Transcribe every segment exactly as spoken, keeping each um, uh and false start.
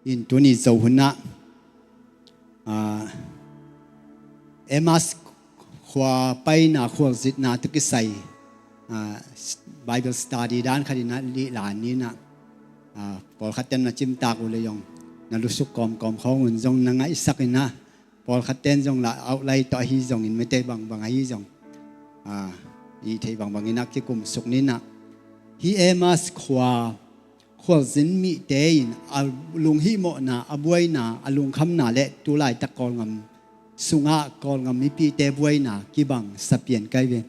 In tuni Zo hunah, ah, Emmaus khua paina khualzinna tawh kisai, ah, Bible study dan khat inah lihlan inah, ah, pawlkhat ten na cimtak uh le zong na lusuk kawmkawm khawng un zong na ngaihsak inah, pawlkhat ten zong lah outline tawh ahi zongin mite bangbang ahi zong, ah, i theih bangbang inah kikumsuk ninah. Hih Emmaus khua khualzin mite in a lunghihmawhna, a buaina, a lungkhamna le tulaitak Kawlgam sungah Kawlgam mipite buaina kibang sapian kai ve.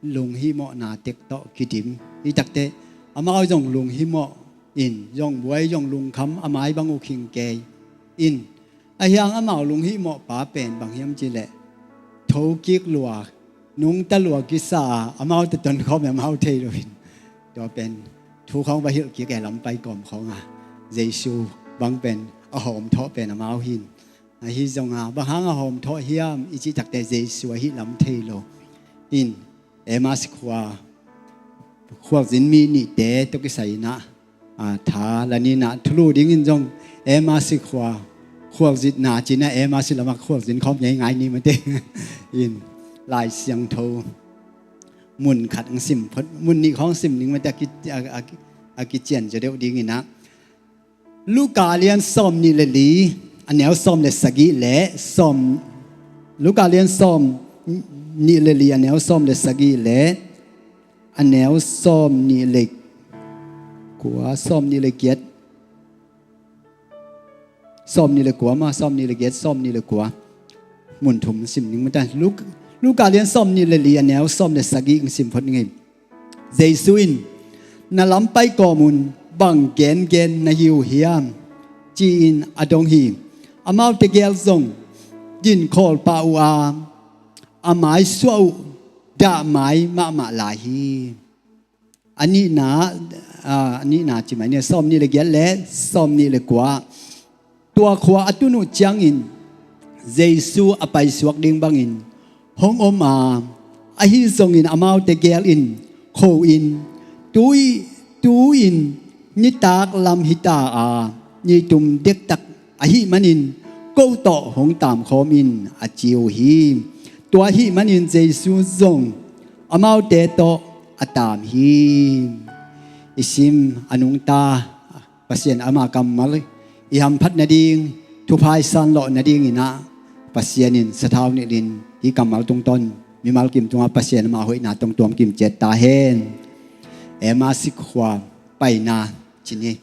Lunghihmawhna tek tawh kidim. Hih takteh amau zong lunghihmawh in, zong buai, zong lungkham, a mai bang uh khing kei in. Ahi hang amau lunghihmawh pa pen bang hiam cih leh thokik lua, nungta lua kisa a, amau tawh tonkhawm amau thei lo in. Tua pen thu khawng va hilh kik e, lam pai kawm khawng a, Jesu bang pen a hawmthawh pen amau hi in. Ahi zong a, bang hang a hawmthawh hiam i cih takteh Jesu ahih lam thei lo in. Emmaus khua khualzin mi nihte tawh kisai inah, ah, tha la ninah thulu dingin zong Emmaus khua khualzinna ci-inah Emmaus lamah khualzin khawm ngeingai ni mate. In Lai Siangtho mun khat hong sim phot, mun nih khawng sim ning mate, a ki, a, a, a kician zaw deuh dinginah. Luka lian sawm nih le li, a neu sawm le sagih le sawm, Luka lian sawm nih le li, a neu sawm le sagih le a neu sawm nih le kua, sawm nih le giat, sawm nih le kua ma, sawm nih le giat, sawm nih le kua. Mun thum sim ning mate. Luk-, Luka lian sawm nih le li, a neu sawm le sagih hong sim phot ning ei. Jesu in, "Na lam pai kawm un, bang gengen na hi uh hiam?" ci-in a dong hi. Amaute gel zong dinkhawl pah uh a, a mai suah uh dah mai mahmah lai hi. A nihna, a, a nihna ci mai ni, sawm nih le giat le sawm nih le kua. Tua khua a tun uh ciangin Jesu a paisuak ding bangin hong om a, ahi zongin amaute gel in kho-in, "Tu-in, tu-in nitak lam hita a, nitum dektak ahih manin ko tawh hong taamkhawm in," a ci uh hi. Tua ahih manin Jesu zong amaute tawh a taam hi. I sim a nungta Pasian ama kammal i hamphat nading, thupha i sanlawh nadinginah Pasian in sathau nilhin hih kammal tungtawn mimal kim tungah Pasian ama hoihna tong tuam kim ciat ta hen. Emmaus khua paina ci ni.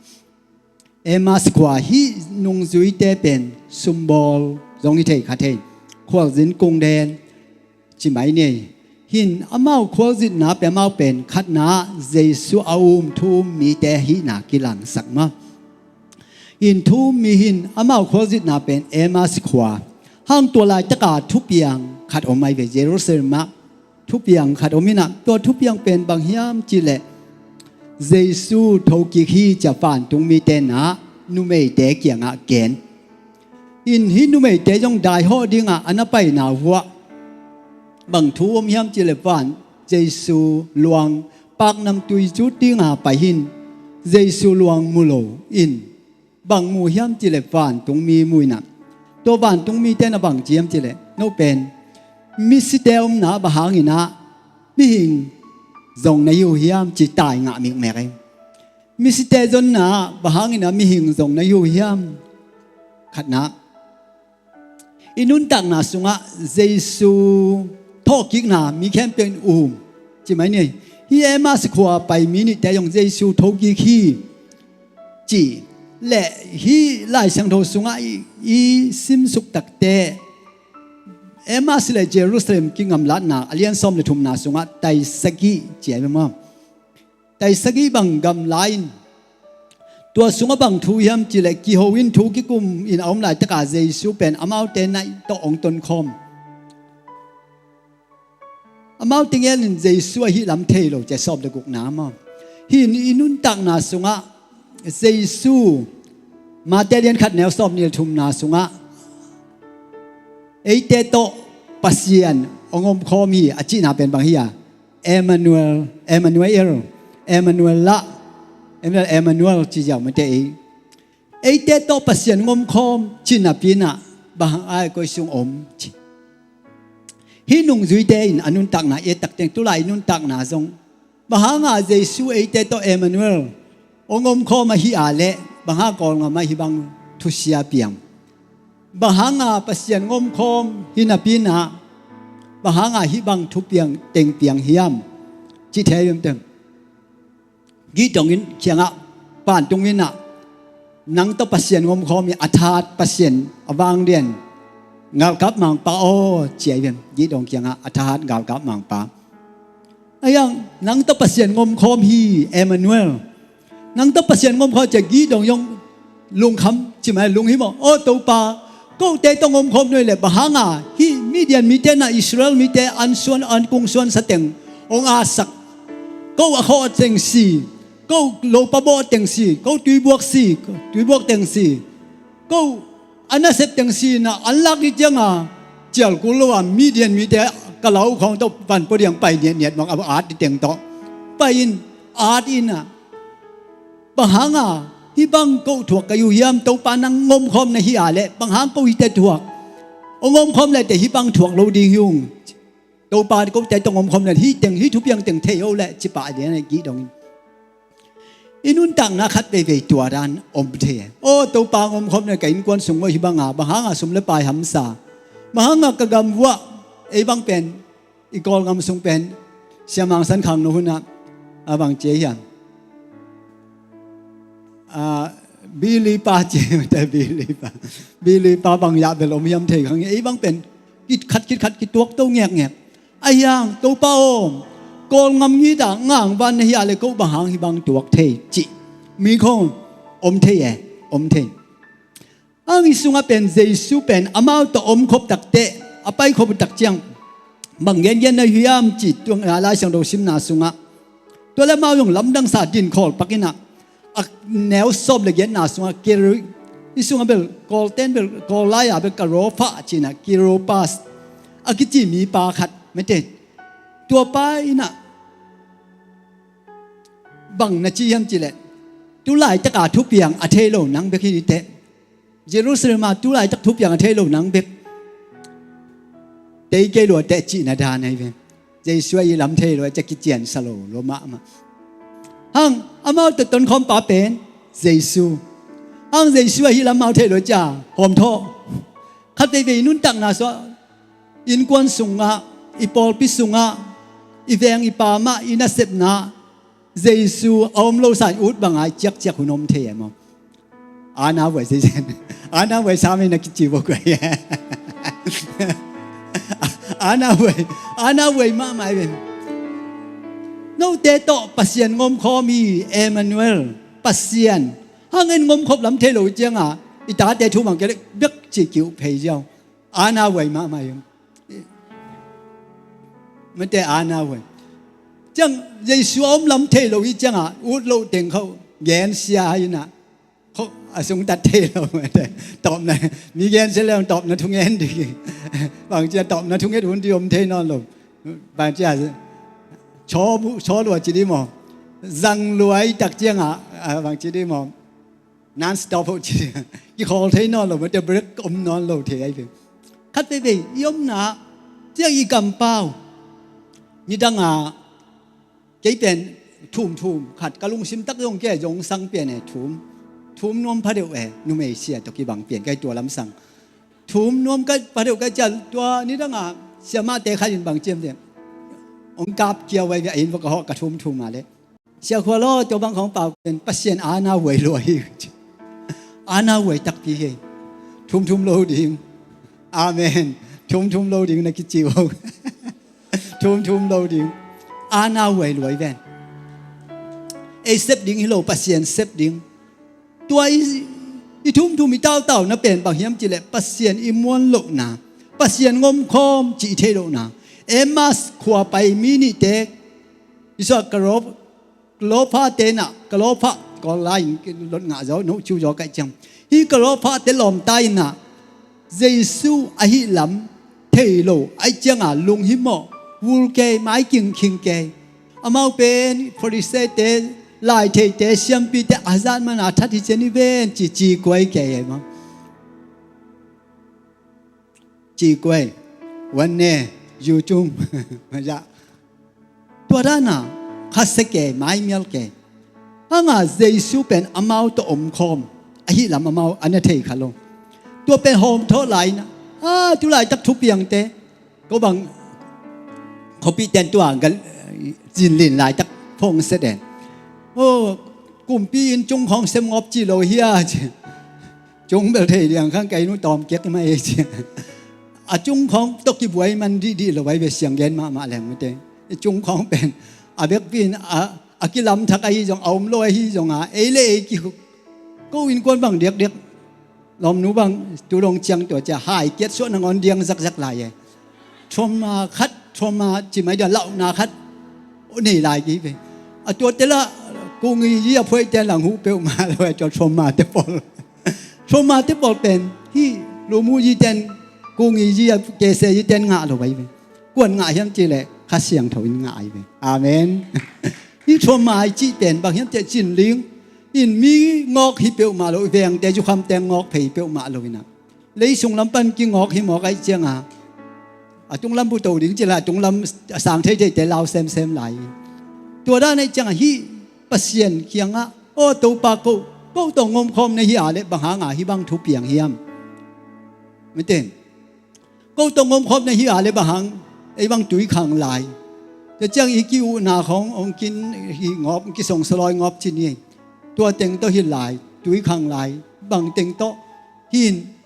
Emmaus khua hih nungzuite pen symbols zong hi thei kha thei. Khualzin kung den ci mai ni. Hin amau khualzinna pen amau pen khatna Jesu a um thu um mite hihna kilangsak ma. Hin thu um mi hin amau khualzinna pen Emmaus khua. Hang tua laitaka thupiang khat om mai ve Jerusalem ah. Thupiang khat om inah, tua thupiang pen bang hiam cih leh Jesu thokik hi ci-a vantung mite nah numeite kiangah gen. In hih numeite zong daihawh dingah a na paina vuah bang thu om hiam cih leh van Jesu luang paknamtui zut dinga pai hin Jesu luang mu lo in bang mu hiam cih leh vantung mi mu inah. Tua vantung mite na bang ci hiam cih leh, "No pen misite omna bang hanginah mihing zong na hi uh hiam?" ci tai ngah mikmek ei. Misite zonna bang hanginah mihing zong na hi uh hiam? Khatna, i nuntakna sungah Jesu thawhkikna mi khempeuh in um ci mai ni. Hih Emmaus khua pai mi nihte zong Jesu thokik hi ci. Le hih Lai Siangtho sungah i, i simsuk takteh Emmaus le Jerusalem kingamlatna a lian sawm le thumna sungah tai sagih ci a hi maw? Tai sagih bang gamla in tua sungah bang thu hiam cih leh kiho in thu kikum in a om laitaka Jesu pen amaute naih tawh hong tonkhawm. Amaute gel in Jesu ahih lam thei lo ci a sawm le gukna maw? Hin i nuntakna sungah Jesu Mate lian khat neu sawm nih le thumna sungah eite tawh Pasian hong omkhawm hi a cihna pen bang hi a? Emmanuel, Emmanuel, Emmanuel lah, Emmanuel, Emmanuel ci ziau mate ei. Eite tawh Pasian ngomkhawm cih napi-in ah bang hang a koi sung om ci. Hih nungzuite in a nuntakna i et tak ciang, tulai i nuntakna zong bang hanga Jesu eite tawh Emmanuel hong omkhawm ahih a leh bang hanga Kawlngam ah hih bang thusia piang? Bang hanga Pasian ngomkhawm hi napi-in ah bang hanga hih bang thupiang teng piang hiam? Cih thei hiam teng. Gideon in kiangah, vantung in ah, nang tawh Pasian ngomkhawm hi, a thahat Pasian a vanglian galkap mangpa aw, ci-in Gideon kiangah a thahat galkap mangpa. Ahi hang, nang tawh Pasian ngomkhawm hi, Emmanuel. Nang tawh Pasian ngomkhawm ci-a Gideon zong lungkham ci mai, lunghimawh. Aw Topa, kote tawh ngomkhawm nuam leh bang hanga hih Midian mite in ah Israel mite an suan, an kung suan sa teng hong atsak. Ko a khawh teng si, ko lopa bawh teng si, ko tuibuak si, tuibuak teng si, ko a nasep teng si in ah an lak hi cianga cial kul lo a Midian mite ka lau khawng tawh van pua diang pai niatniat mawk a, at hi teng tawh pai in, at in ah. Bang hanga hih bang ko thuak ka hi uh hiam? Topa nang ngomkhawm na hi a leh bang hang ko hihte thuak? Hong ngomkhawm leh teh hih bang thuak lo ding hi ung. Topa kote tawh ngomkhawm leh hih teng, hih thupiang teng thei o leh ci pah lian a Gideon in. I nuntakna khat veivei tua dan om thei. Aw Topa, ngomkhawm leh ka innkuan sung ngawh hih banga bang hanga sum le pai hamsa, bang hanga ka gam vuah, ei bang pen i Kawlngam sung pen Sia Mang San Khang no hun ah a bang ci hiam? A, Bili pa ci, te Bili pa. Bili pa bang yah bel om hiam thei kha ing. Ei bang pen kit khat kit khat kituak to ngekngek. Ahi hang Topa aw, Kawlngam ngit ah ngangvan na hi a leh ko bang hang hih bang tuak thei cih mi khawng om thei e, om thei. Hang hih sungah pen Jesu pen amau tawh om khop takteh, a pai khop uh tak ciang bang gengen na hiam cih tua Lai Siangtho simna sungah, tua leh amau zong lamdangsa dinkhawl pak in ah, a neu sawm le giatna sungah Kiri, hih sungah bel Kawlten bel Kawl lai-a bel Karopha ci-in ah Kiropas a kici mipa khat mete, tuapa in ah bang na ci hiam cih leh, tulaitak a thupiang a thei lo nang bek hi teh. Jerusalem ah tulaitak thupiang a thei lo nang bek tei kei lua teh cihna dan ahi ve. Jesu ah i lam thei lo a, ci-a kiciansa lo lua mahmah. Hang amau tawh tonkhawmpa pen Jesu. Hang Jesu ah hih lam amau thei lo a, ci-a hawmthawh. Khat veivei i nuntakna sungah, innkuan sungah, i pawlpi sungah, i veng i pam ah, i nasepna ah Jesu a om lo sa in ut banga i ciakciak hun om thei e maw? Ana vuai sesen. Ana vuai sam in a kici bok uh ahi. Ana vuai, ana vuai mahmah hi ve. Note tawh Pasian ngomkhawm hi, Emmanuel, Pasian. Hang en ngomkhop lam thei lo cianga i tate thu mang kei leh bek ci kiuh phei ziau. Ana vuai mahmah hi. Mate ana vuai. Ciang Jesu a om lam thei lo hi cianga ut loh teng khawh gensia hi in ah, khawh a sungtat thei lo mate. Tawpna, mi gensia le tawpna thungen ding. Bangci a tawpna thunget hun ding om thei nawn lo. Bangci a chaw bu, chaw lua ci ding maw? Zang luai tak cianga, a, bangci ding maw? Non-stop ho ci. Kikhawl thei nawn lo mate, break om nawn lo thei ahi ve. Khat veivei i omna ciang i kampau, nidanga kei pen thum thum khat ka lungsim tak zong kei zong sang pian e, thum, thum nuam pha deuh e, numei sia tawh kibang pian kei tua lamsang. Thum nuam ka pha deuh ka cial tua nidanga siamahte khat in bang ci hiam cih leh, hong kap kia uh ahi ve, a inn vua ka hawh ka thum thum a leh, Sia Khual aw, tua bang khawng pau ken Pasian ana vuai lua hi. Ana vuai takpi hi. Thum thum lo ding. Amen. Thum thum lo ding na kici uh. Thum thum lo ding. Ana vuai lua hi ven. Ei sep ding hi lo, Pasian sep ding. Tua i, i thum thum i tautau na pen bang hiam cih leh Pasian i muan lohna, Pasian ngomkhawm cih i theih lohna. Emmaus khua pai mi nihte, i suah ka ro, Kalophate in ah, kalopha, Kawl lai-in lot ngah zaw, no ciu zaw kaih ciang. Hih kalophate lawmta in ah, Jesu ahih lam thei lo, ahih cianga lunghimawh, vul kei, maiking khing kei. Amau pen Pharisee-te, Lai theite siampite a zat mana that hi cian i ven ci ci kuai kei e maw. Ci kuai. Wan ne yu cung. Tua dana khasia kei, maimial kei. Hanga Jesu pen amau tawh omkhawm ahih lam amau a na thei kha lo. Tua pen hawm thawh lai na. A tu laitak thupiangte ko bang khuapihten tua zinlin laitak phawngset en. O kumpi in cung khawng sem ngawp ci lo hia ci. Cung bel thei liang khang kai nu tawm kiak mai ci. A cung khawng tawh kibuai man dihdih lo ai ve siang gen mahmah leng mate. I cung khawng pen a bekpi in a, a kilamthak ahi zong a om lo ahi zong a ei le ei ki ko innkuan bang diakdiak. Lawmnu bang tu dong ciang tua cia hai kiat suah nangawn diang zakzak lai e. Trauma khat, trauma ci mai dia lauhna khat nei lai ki ve. A tua tela kungi yi a phuaiten lang huh peuhmah lo e tua trauma te pawl. Trauma te pawl pen hi lumu yiten kungi yi a kese yiten ngah lo ai ve. Kuan ngah hiam ci leh Kha Siangtho in ngah ai ve. Amen. Hi trauma i cih pen bang hiam ci leh cinling in mi ngawk hi peuhmah lo, vengte zukhamte ngawk phei hi peuhmah lo inah. Leisung lam pan kingawk hi mawk aih cianga a tunglam buto ding ci lai a tunglam a sang theitheite lau semsem lai. Tua dan aih cianga hih Pasian kiangah aw Topa ko, ko tawh ngomkhawm na hi a leh bang hanga hih bang thupiang hiam? Mite. Ko tawh ngomkhawm na hi a leh bang hang ei bang tuikhang lai. Tua ciang i ki-uhna khawng hong kin hi ngawp, hong kisongsa lawi ngawp ci ni. Tua teng tawh hi lai, tuikhang lai, bang teng tawh hin.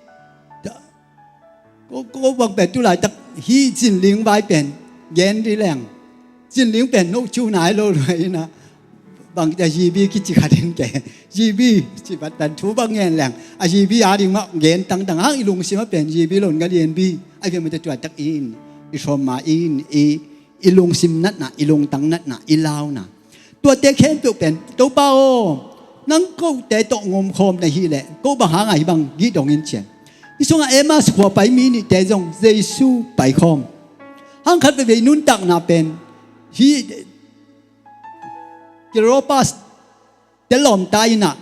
Ko, ko bang pen tu laitak hi cinling vai pen gen ri leng. Cinling pen no cu nai lo luai inah. Bang a G B kici khat in ke. G B ci bat tan thu bang ngen leng a G B a ding mah gen tangtang hang i lungsim a pen G B lon ga lian bi. Ai ve mate tua tak in i hrawmma in i, i lungsim natna, i lungtang natna, i launa. Tuate khempeuh pen Topa aw, nang kote tawh ngomkhawm na hi leh ko bang hanga hi bang gih dong in cian. Hi sungah Emmaus khua pai mi nihte zong Jesu paikhawm. Hang khat veivei nuntakna pen hi Cleopas te lawmta inah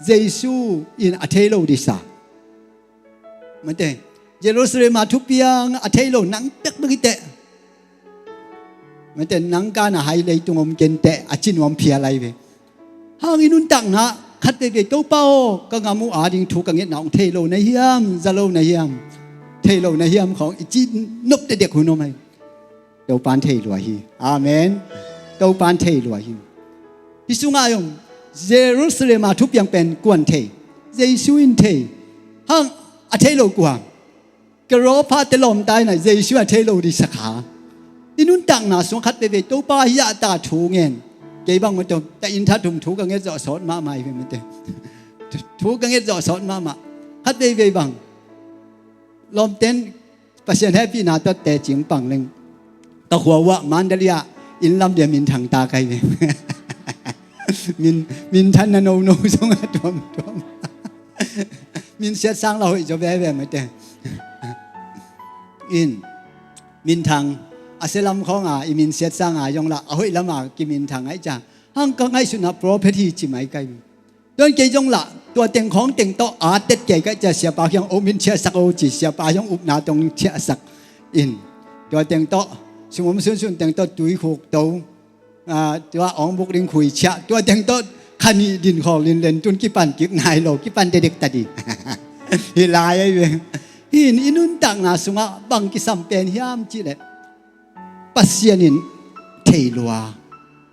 Jesu in a thei lo disa. Mate, Jerusalem a thupiang a thei lo nang pekpek hi teh. Mate, nang kana hai leitung om ken teh a ci nuam phial ai ve. Hang i nuntakna khat veivei Topa aw ka ngam uh ading thu ka ngetna hong thei lo na hiam, za lo na hiam, thei lo na hiam khawng i ci nop dekdek hun om ai. Topan thei lua hi. Amen. Topan thei lua hi. Hi sungah zong Jerusalem a thupiang pen kuan thei? Jesu in thei. Hang a thei lo kua? Cleopas te lawmta inah Jesu a thei lo disa kha. I nuntakna sung khat veivei Topa hi a ta thu ngen. Kei bang mate ta in tha thum thu ka nget zawh sawt mahmah i ve mate. Thu ka nget zawh sawt mahmah. Khat veivei bang lawmten Pasian hehpihna tawh tecing pang leng. Ka khua uah Mandalay ah inn lam dia minthang ta kai ve. Min, minthanna nono zong a tuamtuam. Min siatsang la hoih zaw veve mate. In minthang a sia lam khawnga i min siatsanga zong lah a hoih lama kiminthang aih cia. Hang ka ngaihsutna prophet hi ci mai kai ve. Tuan kei zong lah tua teng khawng teng tawh a tet kei ka cia siapa kiang o min ciahsak o ci siapa zong upna tong ciahsak in. Tua teng tawh sungom sunsun teng tawh tuikhuk to. Tua awng buk ding khui ciah tua teng tawh khanih din khawl in len tun kipan kik nai lo kipan dedek ta di. Hi lai ai ve. Hin i nuntakna sungah bang kisam pen hiam cihleh Pasian in thei lua.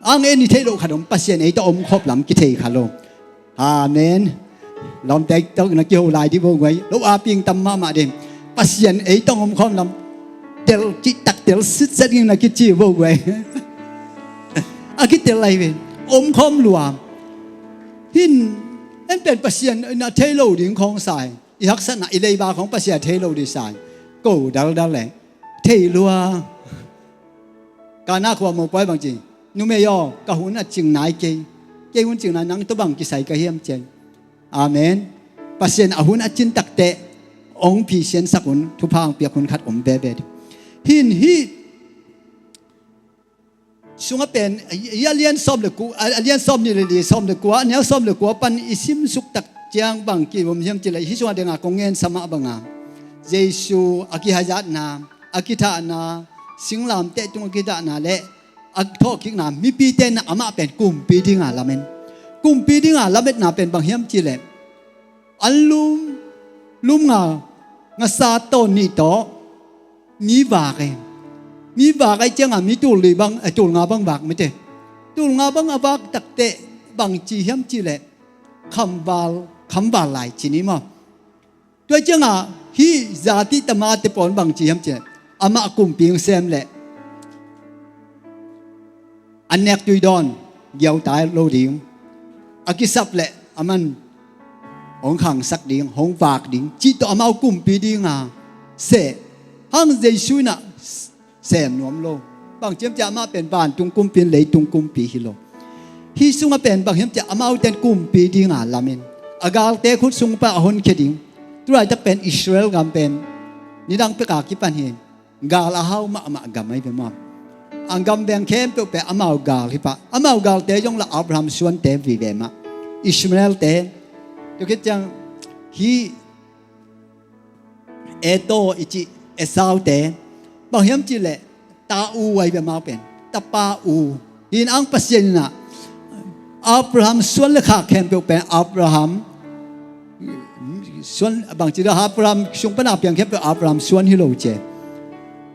Ang en i theih loh khat om Pasian ei tawh om khop lam kithei kha lo. Amen. Lawmte tawh na kiho lai di bo guai lo a ping tam mahmah di. Pasian ei tawh om khop lam tel cihtak tel sitset ing na kici bo guai. A kitel lai ve. Om khop lua. Hin en pen Pasian na thei lo ding khawng sai. I haksatna i leiba khawng Pasian thei lo ding sai. Ko daldal le thei lua. Kana khua mopawi bang ci numei aw ka hun a cing nai kei. Kei hun cing nai nang tawh bang kisai ka hiam cian. Amen. Pasian a hun a cin takteh ong phisiansak hun thupha ong piak hun khat om veve. Hin hi sungah pen, i a lian sawm le kua, a lian sawm nih le li, sawm le kua, a neu sawm le kua pan i simsuk tak ciang bang ki-om hiam cih leh, hih sungah dengah kong ngen sa mah bangah Jesu a kihazatna, a kithahna, singlamteh tung a kithahna le a thawhkikna, mipite in amah pen kumpi dinga lamen. Kumpi dinga lametna pen bang hiam cih leh, an lum, lum nga, ngasa tawn nih tawh mi vak e. Mi vak ahih ciangah mi tul li bang, eh, tul nga bang vak mite. Tul nga bang a vak takteh bang ci hiam cih leh, khamval, khamval lai ci ni maw. Tua ciangah hih zati tamate pawl bang ci hiam cih leh, amah kumpi hong sem leh an nek tui dawn, giau tai lo ding. A kisap leh aman hong khangsak ding, hong vak ding, cih tawh amau kumpi dinga seh. Hang Jesu in ah sem nuam lo. Bang ci hiam cih leh amah pen vantung kumpi in leitung kumpi hi lo. Hih sungah pen bang hiam cih leh amaute in kumpi dinga lamen. A galte khut sung pan a honkhia ding. Tulaitak pen Israel gam pen nidang peka kipan hi. Gal a hau mahmah gam ahi ve maw. A gam veng khempeuh pen amau gal hi pah. Amau galte zong lah Abraham suante vive mah. Ishmaelte. Tua khit ciang hih Esaute, bang hiam cih leh ta u ahi ve amau pen. Tapa u. Hih in ang Pasian in ah Abraham suan le khak khempeuh pen Abraham suan, bangci dah Abraham sung pana piang khempeuh Abraham suan hi lo ci.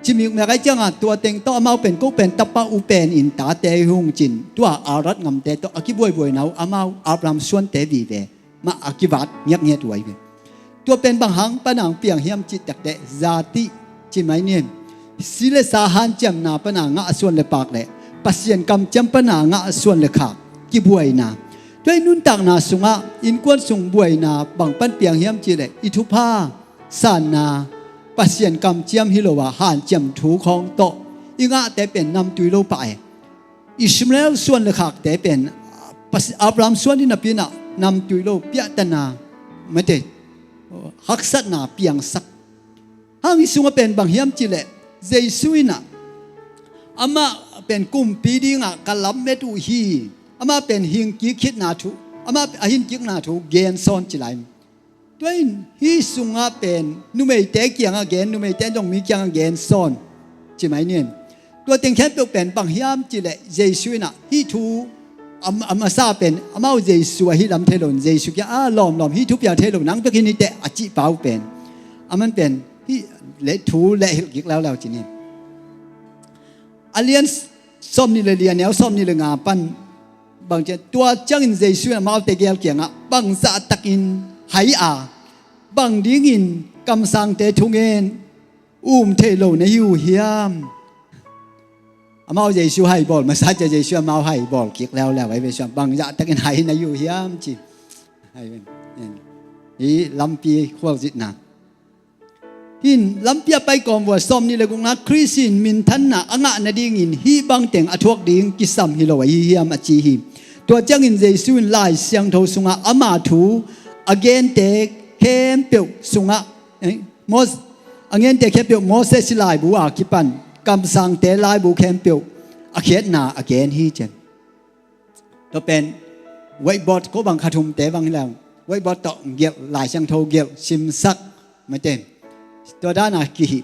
Cimik mek ahih ciangah tua teng tawh amau pen ko pen tapa u pen in tate hong cin. Tua Ararat ngamte tawh a kibuaibuaina uh amau Abraham suante vive mah a kivat ngiatngiat uh ahi ve. Tua pen bang hang pana hong piang hiam cih takteh zati ci mai ni. Si le sa hanciamna pana ngah suan le pak le Pasian kamciam pana ngah suan le khak kibuaina. Tua i nuntakna sungah innkuan sung buaina bang pan piang hiam cih leh i thupha sanna Pasian kamciam hi lo a hanciam thu khawng tawh i ngahte pen namtui lo pah e. Ishmael suan le khakte pen Pas-, Abraham suan in a pinah namtui lo piahtana mate haksatna piangsak. Hang i sungah pen bang hiam cih leh Jesu in ah amah pen kumpi dingah ka lamet uh hi. Amah pen hingkik khitna thu, amah a hingkikna thu gen sawn ci lai. Tua in hih sungah pen numeite kiangah gen, numeite zong mi kiangah gen sawn ci mai ni. Tua teng khempeuh pen bang hiam cih leh Jesu in ah hih thu a, a masa pen amau Jesu ahi lam thei lo in Jesu kiang a lawmlawm hih thu piang thei lo nang bekin hi teh a cih pau pen. Aman pen hih le thu le hilh kik leuleu ci ni. A lian sawm nih le li a neu sawm nih le nga pan bang ciang tua ciangin Jesu in amaute gel kiangah bang zahtakin hai a bang dingin kamsangte thungen um thei lo na hi uh hiam? Amau Jesu hai bawl masa ciang Jesu amau hai bawl kik leuleu ahi ve suang bang zahtakin hai na hi uh hiam ci. Hai ve. Hi lampi khualzinna. Hin lampi a pai kawm vua sawm nih le gukna Khrist in minthanna a ngah nadingin hih bangteng a thuak ding kisam hi lo ahi hiam a ci hi. Tua ciangin Jesu in Lai Siangtho sungah ama thu a gente khempeuh sungah, eh, Mos-, a gente khempeuh Moses i laibu a kipan kamsangte laibu khempeuh a khiatna a gen hi cian. Tua pen whiteboard ko bang kha thumte bang hi leng whiteboard tawh gelh Lai Siangtho gelh simsak mate. Tua dana kihih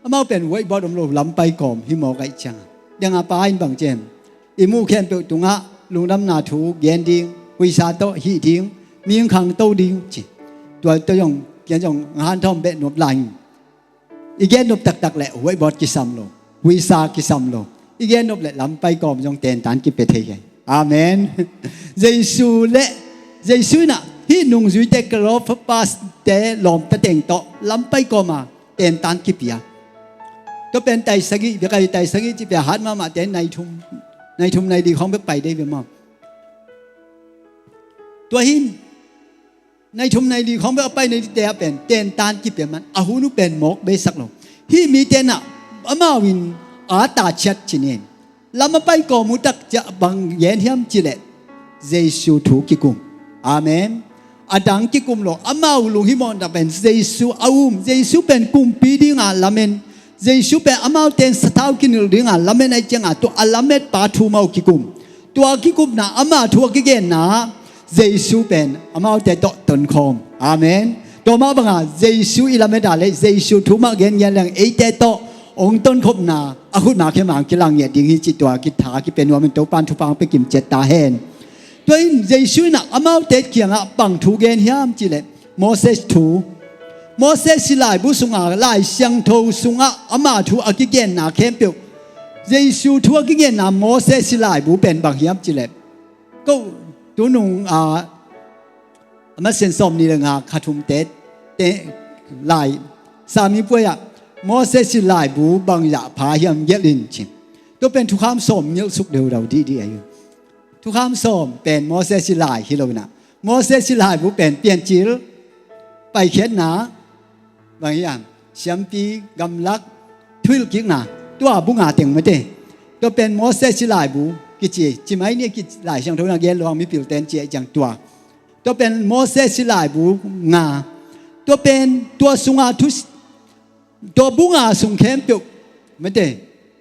amau pen whiteboard om lo lampai kawm hi mawk ahih ciang dengah pa in bang cem i muh khempeuh tungah lungdamna thu gen ding huisa tawh hih ding mihing khangto ding ci. Tua tawh zong kian zong ngahan thawm beh nuap lai. I gen nop taktak le whiteboard kisam lo, huisa kisam lo. I gen nop le lampai kawm zong tentan kipia thei hi. Amen. Jesu le Jesu in ah hih nungzuite Cleopas te lawmta teng tawh lampai kawm a tentan kipia. Tua pen tai sagih bia kai tai sagih ci pia hat mahmah te nai thum nai thum nai li khawng bek pai dei bia maw? Tua hin nai thum nai li khawng bek a pai nai li te a pen tentan kipia man a hun uh pen mawk beisak lo. Hih mi tenah amau in a ta ciat ci nin lam a pai kawm uh tak ciah bang gen hiam ci leh Jesu thu kikum. Amen. A dang kikum lo amau lunghimawhna pen Jesu a um Jesu pen kumpi dinga lamen Jesu pen amaute in sathau kinilh dinga lamet ahih cianga tua a lametpa thu mah uh kikum. Tua a kikumna ama thu a kigenna Jesu pen amaute tawh tonkhawm. Amen. Tua mah banga Jesu i lamet a le Jesu thu mah gengen leng eite tawh hong tonkhopna a khutna khemang kilang ngiat ding hi cih tua kitha kipia nuam in Topan thupha hong pia kimciat ta hen. Tua in Jesu in ah amaute kiangah bang thu gen hiam cihleh Moses thu. Moses i laibu sungah Lai Siangtho sungah ama thu a kigenna khempeuh. Jesu thu a kigenna Moses i laibu pen bang hiam cihleh. Ko tunung a Masian sawm nih le nga kha thumte te lai Sami puai ah Moses i laibu bang zah pha hiam gelh in ci. Tua pen thukham sawm ngilh suk deudau dihdih ahi. Thukham sawm pen Moses i lai hi lo inah Moses i laibu pen Piancil, Paikhiatna, bang hiam, siampi, gamlak, thuhilhkikna, tua bu nga teng mate. Tua pen Moses i laibu kici, cimai ni a kici Lai Siangtho na gen luang mipil ten ci a i ciang tua. Tua pen Moses i laibu nga. Tua pen tua sunga thu, tua bu nga sung khempeuh mate.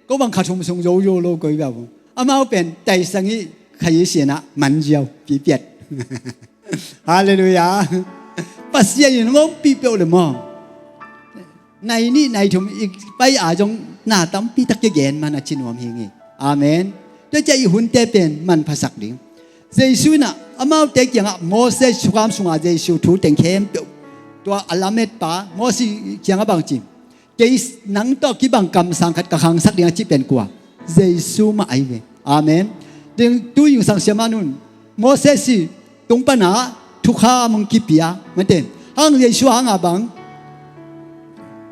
Ko bang kha thum sung zo zo lo koi bia bu. Amau pen taisang i khai i sianah manziau pipiat. Halleluiah. Pasian in hong ompih peuh le maw. Nai nih nai thum i pai a zong na tampi tak kigen man a ci nuam hi ngi. Amen. Tua ciah i hunte pen manphasak ding. Jesu inah amaute kiangah Moses thukham sungah Jesu thu teng khempeuh. Tua a lametpa Moses kiangah bang ci. Kei nang tawh kibang kamsang khat ka khangsak ding a cih pen kua? Jesu mah ahi ve. Amen. Ding tu yingsang siamah nun Moses i tung pana thukham hong kipia mate. Hang Jesu hanga bang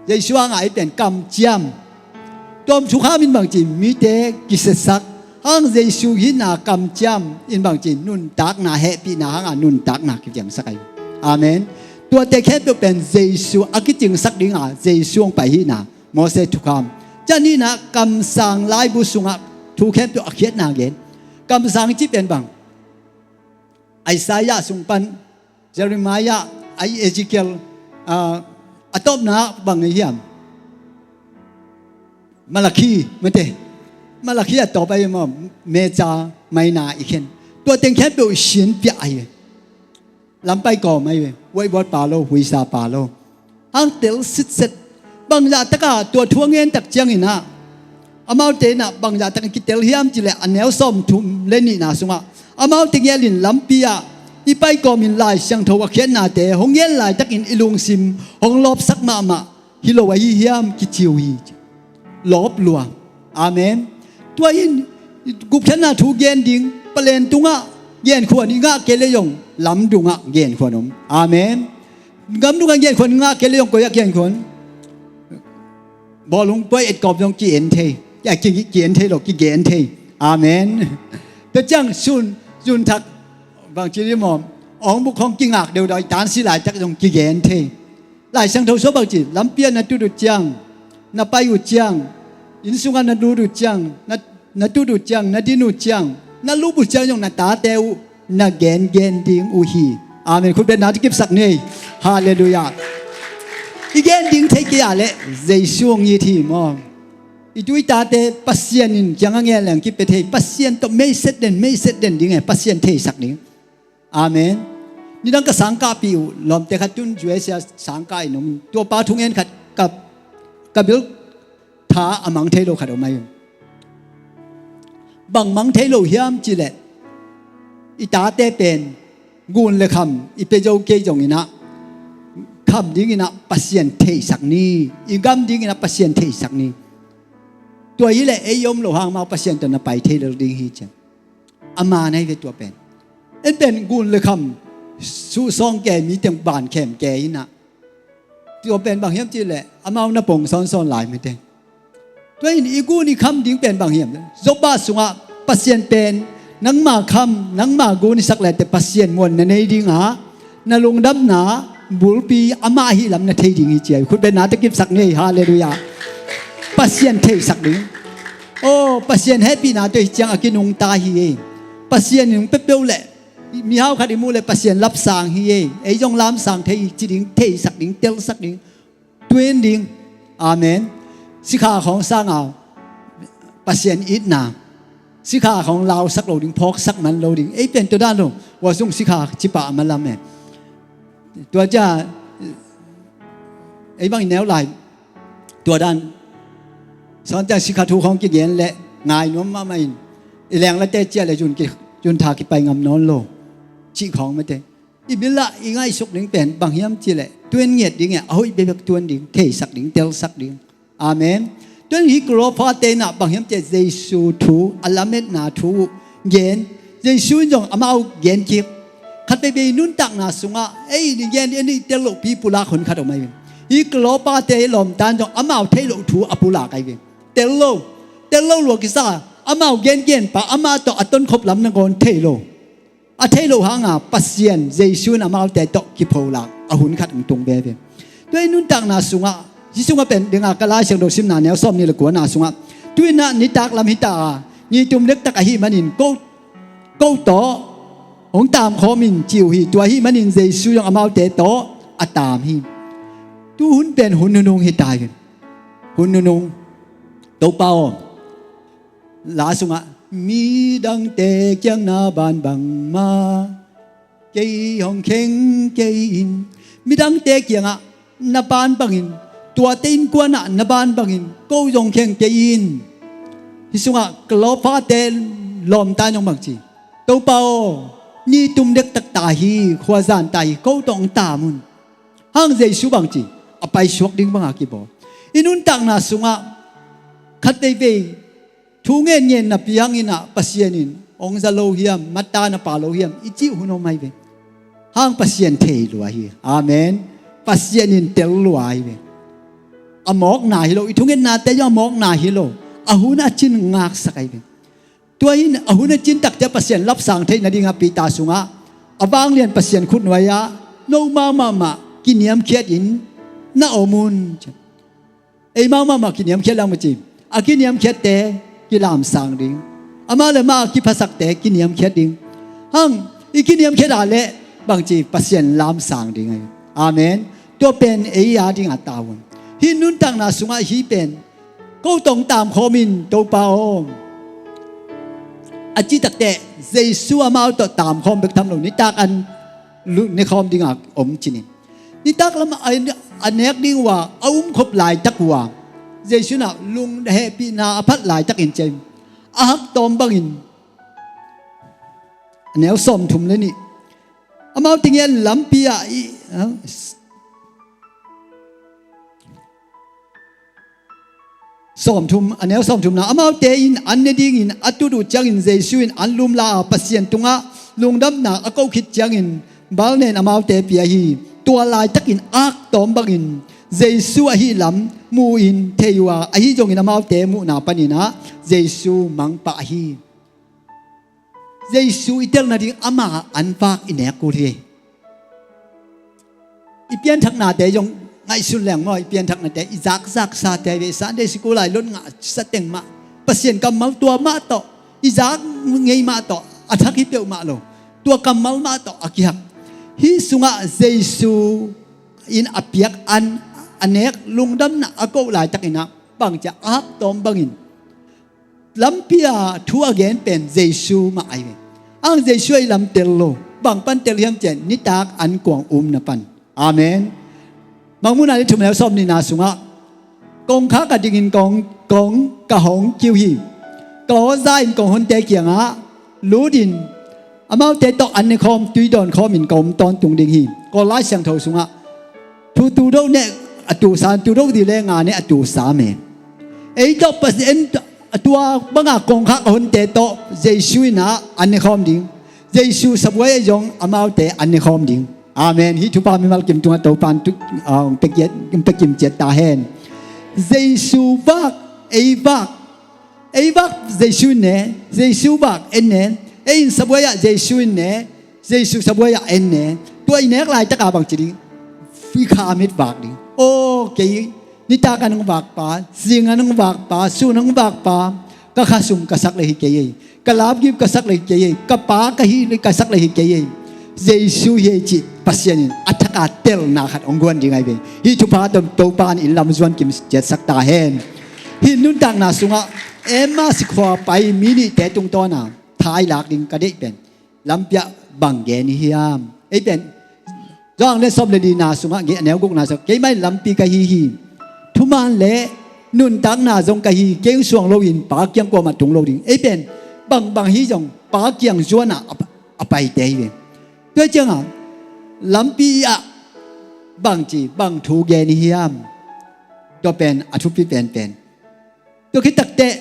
Jesu hanga i pen kamciam. Tuam thukham in bangci mite kisetsak. Hang Jesu hina kamciam in bangci nuntakna hehpihna hanga nuntakna kiviangsak ahi. Amen. Tuate khempeuh pen Jesu a kicingsak dinga Jesu hong pai hina Moses thukham. Cianina kamsang laibu sungah thu khempeuh a khiatna gen. Kamsang cih pen bang Isaiah sung pan Jeremiah, ai Ezekiel, a tawpna bang hiam? Malakhi mate. Malakhi a tawp ahi maw? Meca maina i khen. Tua teng khempeuh i sinpiah ahi ve. Lampai kawm ahi ve. Waihbuat pa lo, huisa pa lo. Ang tel sitset. Bangzah taka tua thu a ngen tak cianginah amaute inah bangzah takin kitel hiam cileh a neu sawm thum le nihna sungah amaute ngelin lampi ah i paikawmin Lai Siangtho a khiatnate hong ngen laitakin i lungsim hong lawpsak mahmah hi lo ahi hiam kici uh hi. Lawp lua. Amen. Tua in gupkhiatna thu gen ding palen tungah genkhuan i ngah kei le zong lamdungah genkhuan om. Amen. Gamdung a genkhuan ngah kei le zong koi a genkhuan. Bawlung puai etkawp zong ki-en thei. Ki-en thei lo kigen thei. Amen. Tua ciang sun zunthak bangci limawm awng buk hong kingak deudaw i tansi laitak zong kigen thei. Lai Siangtho sua bangci lampi ah na tut uh ciang na pai uh ciang inn sungah na lut uh ciang na na tut uh ciang na din uh ciang na lup uh ciang zong na tate uh na gengen ding uh hi. Amen. Khutbetna kipsak ni. Halleluiah. I gen ding thei kei a le Jesu hong it hi maw? I tu i tate Pasian in kiang a ngen leng kipia thei. Pasian tawh meiset den meiset den ding e Pasian theisak ding. Amen. Nidang ka sangkahpih uh lawmte khat tun U S A sangkah in om in tuapa thungen khat ka ka bil tha a mang thei lo khat om ahi. Bang mang thei lo hiam cileh i tate pen gun le kham i pia zo kei zonginah kham dinginah Pasian theisak ni. I gam dinginah Pasian theisak ni. Tua hileh ei om lo hang mau Pasian tawh na pai thei lel ding hi cian. A man ahi ve tua pen. En pen gun le kham suhsawng ke mi teng ban khem ke inah. Tua pen bang hiam cihleh amau na pong sawnsawn lai mite. Tua in i gun i kham ding pen bang hiam? Joba sungah Pasian pen nangma kham nangma gun i sak lete Pasian muan na nei dinga na lungdamna bulpi amah ahi lam na thei ding hi cia. Khutbetna te kipsak ni ei. Halleluiah. Pasian theisak ding. Aw Pasian hehpihna tawh hi ciang a kinungta hi ei. Pasian in hong pepeuh leh mihau khat i muh le Pasian lapsang hi ei. Ei zong lamsang thei hi ci ding theisak ding telsak ding. Tuin ding. Amen. sikha khawng sanga Pasian itna, sikha khawng lausak lo ding, phawksak man lo ding. Ei pen tua dan lo, hua sung sikha cipah a malam e. Tua cia ei bang i neu lai, tua dan, sawng ciang sikha thu khawng kigen le ngai nuam mahmah in, i lenglate cia le yun ki, yun tha kipai ngam nawn lo cih khawng mate. I bil ah i ngaihsuk ding pen bang hiam cih leh, tuan ngiat ding e, a hoih bekbek tuan ding, theisak ding, telsak ding. Amen. Tuan hih Klophate in ah bang hiam cih leh Jesu thu, a lametna thu gen, Jesu in zong amau gen kik. Khat veivei nuntakna sungah ei i gen, ei i tel lohpi pulak hun khat om ahi ve. Hih Klophate lawmta in zong amau theih loh thu a pulak ahi ve. Tel lo, tel lo lua kisa, amau gengen pa, amah tawh a tonkhop lam nangawn thei lo. A theih loh hanga Pasian, Jesu in amaute tawh kipholak a hun khat hong tung veve. Tua i nuntakna sungah, hih sungah pen dinga ka Lai Siangtho simna neu sawm nih le kuana sungah, tu-in ah nitak lam hita a, ni tum dektak ahih manin ko, ko tawh hong taamkhawm in ci uh hi. Tua ahih manin Jesu zong amaute tawh a taam hi. Tu hun pen hun nunung hita hi. Hun nunung. Topa aw, la sungah, midangte kiang na ban bangmah kei hong kheng kei in. Midangte kiangah na ban bangin, tuate innkuanah na ban bangin ko zong kheng kei in. Hih sungah Klophate lawmta in hong bang ci, Topa aw, ni tum dektak ta hi, khuazan ta hi, ko tawh hong taam un. Hang Jesu bang ci, a paisuak ding banga kibawl. I nuntakna sungah khat veivei thu ngen ngen napi hangin ah Pasian in hong za lo hiam, matta na pha lo hiam i cih hun om ahi ve. Hang Pasian thei lua hi. Amen. Pasian in tel lua ahi ve. A mawkna hi lo, i thungetnate zong a mawkna hi lo. A hun a cin ngaksak ahi ve. Tua in a hun a cin takte Pasian lapsang theih nadingah Peter sungah a vanglian Pasian khutnuai ah no mahmah kiniamkhiat in na om un. Eimau mahmah kiniamkhiat lang maw ci. A kiniamkhiatte kilamsang ding. Amah le amah a kiphasakte kiniamkhiat ding. Hang i kiniamkhiat a leh bangci Pasian lamsang ding ahi. Amen. Tua pen ei a dingah tavuan. Hih nuntakna sungah hih pen ko tawh hong taamkhawm in Topa aw, a cih takteh Jesu amau tawh taamkhawm bek tham lo, nitak an lu-, nekhawm dingah om cinin. Nitak lam a, a nek ding uh a, a umkhop laitak uh a, Jesu in ah lung hehpihna a phat laitakin ci a, a hak tawm bangin, a neu sawmthum le nih, amaute ngiat lampi ah i, a, sawmthum, a neu sawmthumna, amaute in an ne dingin a tut uh ciangin Jesu in an lumla a, Pasian tungah lungdamna a koh khit ciangin bal nen amaute pia hi. Tua laitakin aktawm bangin Jesu ahih lam mu-in thei uh a, ahi zongin amaute muhna panin ah Jesu mangpah hi. Jesu i tel nading ama an vak i nek kul hi. I pianthaknate zong ngaihsun leng maw, i pianthaknate, i zakzaksate ve, Sunday school ah i lot ngah sa teng mah, Pasian kammal tua mah tawh, i zak ngei mah tawh a thak hi peuhmah lo. Tua kammal mah tawh a kihak. Hih sungah Jesu in a piak an, a nek lungdamna a koh laitakin ah bangci a aktawm bangin lampi a thu a gen pen Jesu mah ahi ve. Ang Jesu ahi lam tel lo. Bang pan tel hiam cih leh nitak an kuang umna pan. Amen. Mangmuhna ni thum neu sawm nihna sungah, kongkhak a dingin kong, kong ka hong kiu hi. Ka aw za-in kong honte kiangah lutin amaute tawh an nekhawm, tui dawnkhawmin ka om tawntung ding hi. Kawl Lai Siangtho sungah thu tudoh neh a tusa, tudoh dih le nga neh a tusa me. Ei tawh Pasian a tua banga kongkhak a honte tawh Jesu in ah an nekhawm ding. Jesu sabuai ah zong amaute an nekhawm ding. Amen. Hih thupha mimal kim tungah Topa in tu, ah, hong pia kiat, hong pia kim ciat ta hen. Jesu vak, ei vak, ei vak Jesu in ne, Jesu vak en ne, ei in sabuai ah Jesu in ne, Jesu sabuai ah en ne. Tua i nek laitaka bangci ding, i kha mit vak ding. Aw kei, nitak an hong vakpa, zing an hong vakpa, sun an hong vakpa, ka khasum ka sak le hi kei ei, ka lapgip ka sak le hi kei ei, ka pa ka hih le ka sak le hi kei ei. Jesu hi ei cih Pasian in a thaka telna khat hong guan ding ahi ve. Hih thupha tawh Topa in inn lam zuan kim ciatsak ta hen. Hih nuntakna sungah Emmaus khua pai mi nihte tungtawna thailak ding ka deih pen lampi ah bang gen i hiam? Ei pen Johan le sawm le lina sungah nge- a neu gukna sungah keimah in lampi ka hi hi. Thuman le nuntakna zong ka hi. Kei hong suang loin Pa kiang kuamah tung lo ding. Ei pen bangbang hi zong Pa kiang zuanah a, a paite hi ve. Tua ciangah lampi ah bangci bang thu gen i hiam? Tua pen a thupi penpen. Tua khit takteh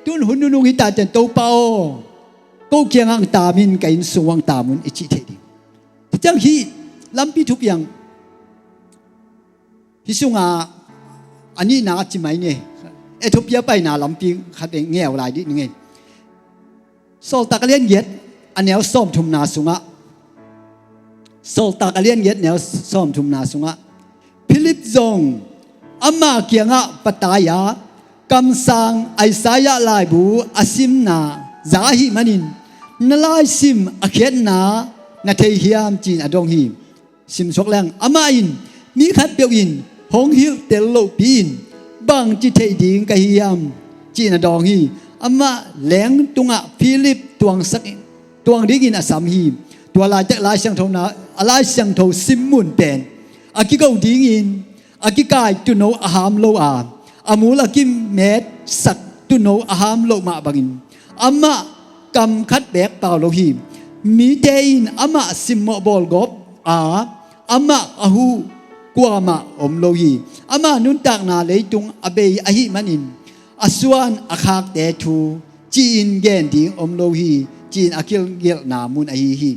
tun hun nunung hi ta ciang Topa aw, ko kiangah ang tam in ka inn sung ang tam un i cih thei ding. Tua ciang hih lampi thupiang hih sungah a nihna a ci mai ni. Ethiopia paina lampi khat ngeu lai dih ni ngei. Sawltak a lian giat a neu sawmthumna sungah, Sawltak a lian giat neu sawmthumna sungah Philip zong ama kiangah patai a, kamsang Isaiah laibu a simna za ahih manin na laisim a khiatna na thei hiam ci-in a dong hi. Simsuak leng amah in mi khatpeuh in hong hilhtel lohpi in bangci theih ding ka hiam ci-in a dawng hi. Amah lengtungah Philip tuangsak in, tuang dingin a sam hi. Tua laitak Lai Siangtho na, a Lai Siangtho sim mun pen a kigo dingin a kikai tuuno a ham lo a, a mul a kimetsak tuuno a ham loh mah bangin amah kam khat beek pau lo hi. Mite in amah simmawh bawlgawp a, amah a huh kuamah om lo hi. Ama nuntakna leitung a bei ahih manin a suan a khakte thu ci-in gen ding om lo hi, ci-in a kilgelhna mun ahi hi.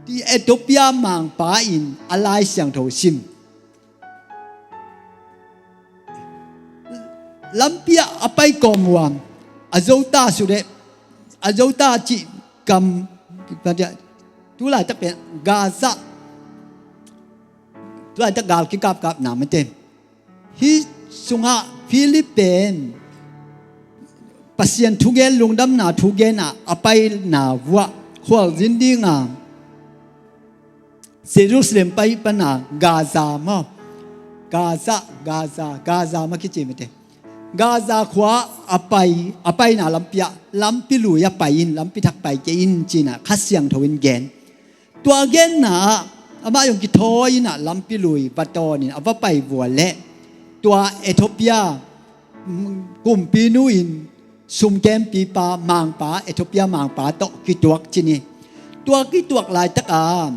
Ethiopia mangpa in a Lai Siangtho sim. Lampi ah a pai kawm uh a, a zota sudeh, a zota cih kam, tu laitak pen Gaza, tu laitak gal kikapkapna mate. Hih sungah Philip pen Pasian thugen, lungdamna thugen ah a paina vuah khualzin dinga Jerusalem pai pana Gaza maw? Gaza, Gaza, Gaza mah kici mate. Gaza khua a pai, a paina lampi ah lampi lui a pai in, lampi thak pai kei in ci-in ah Kha Siangtho in gen. Tua genna ah amah zong kithawi in ah lampi lui va tawn in a va pai vua leh tua Ethiopia kumpinu in sumkempipa mangpa, Ethiopia mangpa tawh kituak ci ni. Tua kituak laitak a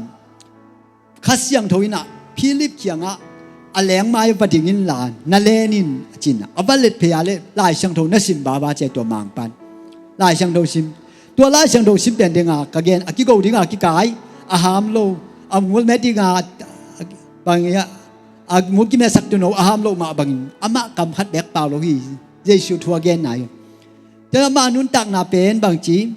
Kha Siangtho in ah Philip kiangah a lengmai va ding inla na len in a ci-in ah a va let phei a leh Lai Siangtho na sim baba ci a tua mangpan. Lai Siangtho sim. Tua Lai Siangtho sim pen dinga ka gen a kigo dinga kikai a ham lo, a mul met dinga bang a, a mul kimetsak tuuno a ham lo mah bangin amah kam khat beek pau lo hi. Jesu thu a genna hi. Tua amah nuntakna pen bangci,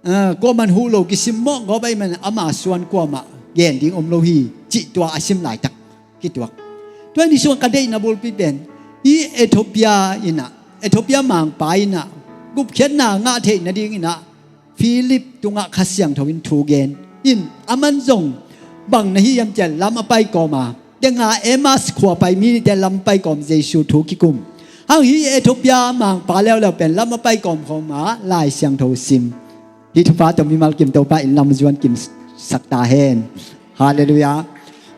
ah, kuaman huh lo kisimmawh gawp ahih manin ama suan kuamah gen ding om lo hi, cih tua a sim laitak kituak. Tua ni sungah ka deihna bulpi pen hih Ethiopia in ah, Ethiopia mangpa in ah gupkhiatna ngah theih nadingin ah Philip tungah Kha Siangtho in thu gen in, aman zong bang na hi hiam ci a lam a pai kawm a, denga Emmaus khua pai mi nihte lam pai kawm Jesu thu kikum. Hang hih Ethiopia mangpa leuleu pen lam a pai kawm khawm a Lai Siangtho sim. Hih thupha tawh mimal kim Topa in lam zuan kim sak ta hen. Halleluiah.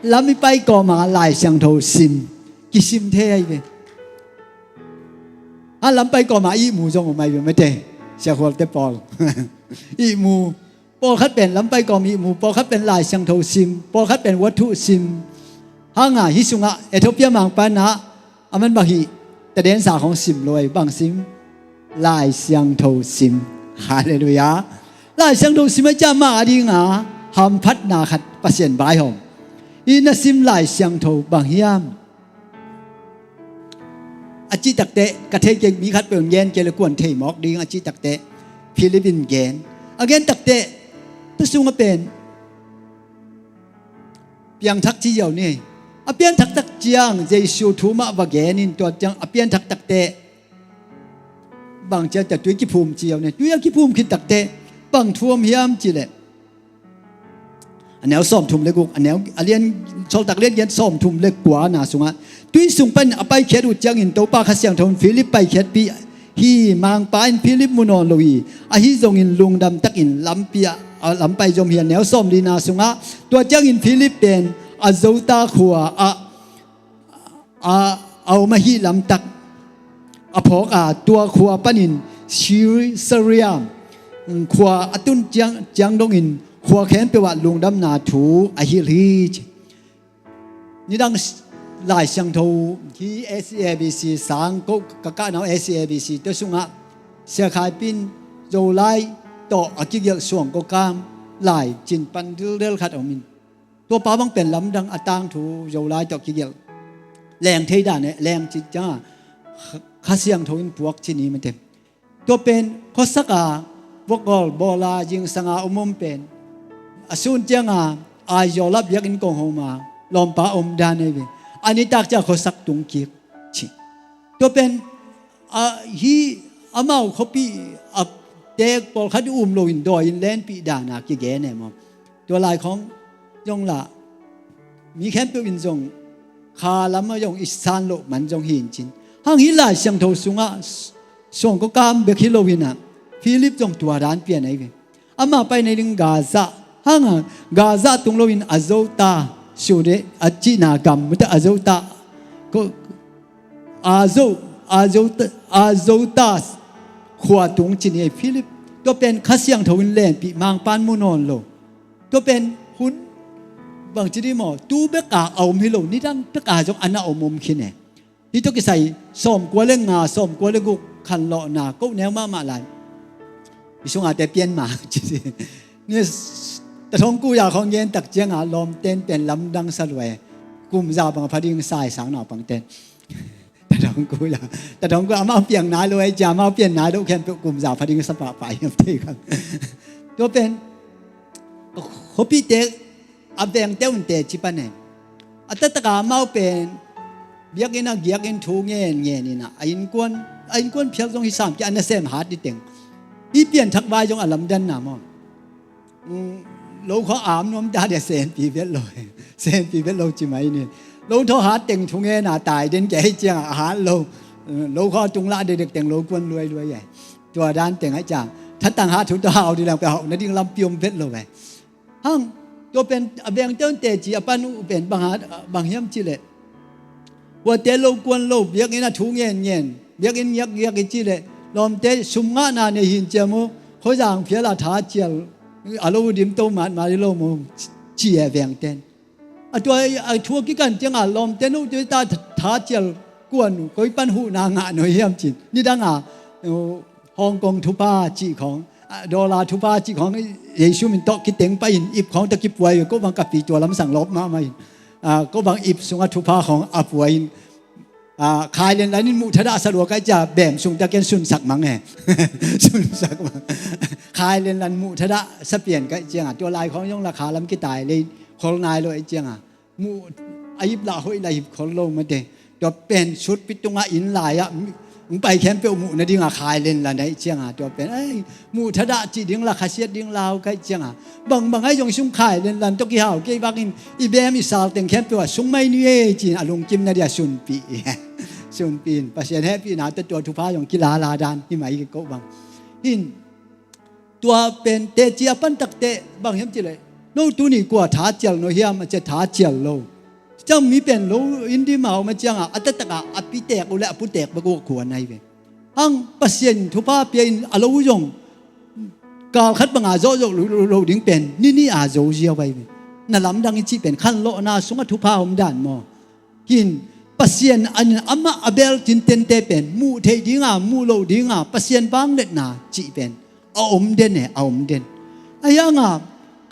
Lam i pai kawm a Lai Siangtho sim, kisim thei ahi ve. A lam pai kawm a ihmu zong om ahi ve mate. Sia Khualte pawl ihmu. Pawlkhat pen lam pai kawm ihmu, pawlkhat pen Lai Siangtho sim, pawlkhat pen wathu sim. Hanga hih sungah Ethiopia mangpa in ah aman bang hih tadensa khong sim lo ahi, bang sim? Lai Siangtho sim. Halleluiah. Lai Siangtho sim a ciah mah a dinga hamphatna khat Pasian vaihawm. Hih na sim Lai Siangtho bang hiam? A cih takteh ka thei kei mi khat peuh in gen kei le kuan thei mawk ding a cih takteh Philip in gen. A gen takteh tua sungah pen piangthak ci ziau ni. A pianthak tak ciang Jesu thu mah va gen in tua ciang a pianthak takteh bang ciang cia tui kiphum ci ziau ni. Tui a kiphum khit takteh bang thu om hiam cih leh A neu sawmthum le guk, a neu, a lian, Sawltak Liangen sawmthum le kua na sungah, tui sung panin a paikhiat uh ciangin Topa Kha Siangtho in Philip paikhiatpih hi. Mangpa in Philip mu nawn lo hi. Ahi zongin lungdam takin lampi ah, a lam pai zom hi. A neu sawmli na sungah, tua ciangin Philip pen Azota khua ah a, a om ahih lamtak a phawk a, tua khua panin Caesarea khua a tun ciang, ciang dongin khua khempeuh ah lungdamna thu a hilh hi, ci. Nidang Lai Siangtho hi, A C A B C sang ko ka kahna uh, A C A B C tua sungah Sia Khai Pi in Zolai tawh a kigelh suang kawkam lai cin pan dildel khat om in, tua pa bang pen lamdang a tangthu Zolai tawh kigelh leng thei dan e, leng cih ciangah Kha Siangtho in puak ci ni mate. Tua pen khuasak a vokal bawl a zingsang a om om pen a sun ciangah Aizawl ah biakinn kong hawm a, lawmpa om dan ei ve. A nitak ciah khuasak tung kik ci. Tua pen a hi, amau khuapi a teek pawlkhat um loin dawi in lenpih dan a kigen e maw. Tua lai khawng zong lah mi khempeuh in zong kha lam ah zong i san loh man zong hi in cin. Hang hih Lai Siangtho sungah suang kawkam bek hi loin ah Philip zong tua dan pian ahi ve. Amah pai nading Gaza, hang a Gaza tung loin Azota, Sude a cihna gam mate, Azota, ko, Azo, Azota, Azota khua tung ci ni ei Philip. Tua pen Kha Siangtho in lenpih, Mangpa in mu nawn lo. Tua pen hun bangci dih maw, tu bek a a om hi lo, nidang bek a zong a na om om khin e. Hih tawh kisai sawmkua le nga, sawmkua le guk khanlawhna ko neu mahmah lai. I sungate pian ma ci dih. Ni, Ta Thawng Kui a khawng gen tak ciangah lawmten pen lamdang sa lua e. Kum za bang a pha ding sai sang naupangten. Ta Thawng Kui a, Ta Thawng Kui amau piang nai lo e, cia amau pian nai lo khempeuh kum za pha ding sa pahpah hiam thei kha. Tua pen khuapite a vengte un teci pan e. A taktak a amau pen biakinn a giakin thu ngen ngen in ah a innkuan, a innkuan phial zong hi sam kei, a nasem hat dih teng. Hih pianthak vai zong a lamdanna maw. Lo khua am nuam ta dia senpi vet lo, senpi vet lo ci mai ni. Lo thaw hat teng thu ngen a tai den kei ciangah a hat lo. Lo khua tung lah dekdek teng lo kuan luailuai e. Tua dan teng a ciang thatang hat thu tawh hau dih lang pe hau nading lampi om vet lo e. Hang tua pen a vengte un teci a pan uh pen bang hat, bang hiam cih leh, huate lo kuan lo, biakinn a thu ngen ngen, biakinn ngiak ngiak i cih leh, lawmte sum ngahna nei hin cia mu, khuazang phial a tha cial a lo uh dim to matmat i lo mu, ci e vengten. A tua a thu a kikan ciangah lawmte, note ta tha cial kuan uh koi pan huhna ngah nuam hiam cin. Nidang a Hong Kong thupha cih khawng, ah, dollar thupha cih khawng, Jesu min tawh kiteng pah in ip khawng tawh kipuai, ko bang ka pi tua lamsang lawp mahmah in, ah, ko bang ip sungah thupha khawng a puai in, ah, khai lenlan in muh thadah sa lua kai cia bem sung tawh ken sunsak mang e. Sunsak mang. Khai lenlan muh thadah sa pian kai ciangah tua lai khawng zong la kha lam kitai lei khol nai lo e ciangah muh a ip lah hoih lah ip khol lo mate. Tua pen sutpi tungah inn lai-ah hong pai khempeuh muh nadingah khai lenlan ahih ciangah tua pen, ai, muh thadah cih ding lah khasiat ding lau kaih ciangah bangbang ahi zong sung khai lenlan tawh kihau kei bakin i bem i sal teng khempeuh ah sung mai ni e ci-in a lungkim na dia sunpih. Sunpih in Pasian hehpihna tawh tua thupha zong kilala dan hi mai hi ko bang. Hin Tua pen teci a pan takteh bang hiam cih leh, no tuni kua tha cial no hiam a cia tha cial lo. Ciang mi pen lo in dim a om a ciangah a taktak a a pitek uh le a putek bek uh a kuan ahi ve. Hang Pasian thupha pia in a lo uh zong kal khat banga zawhzawh lo, lo, lo ding pen ni ni a zo ziau ahi ve. Na lamdang i cih pen khanlawhna sungah thupha om dan maw? Hin Pasian an amah a bel tintente pen muh theih dinga muh loh dinga Pasian vangliatna cih pen a om den e, a om den. A hianga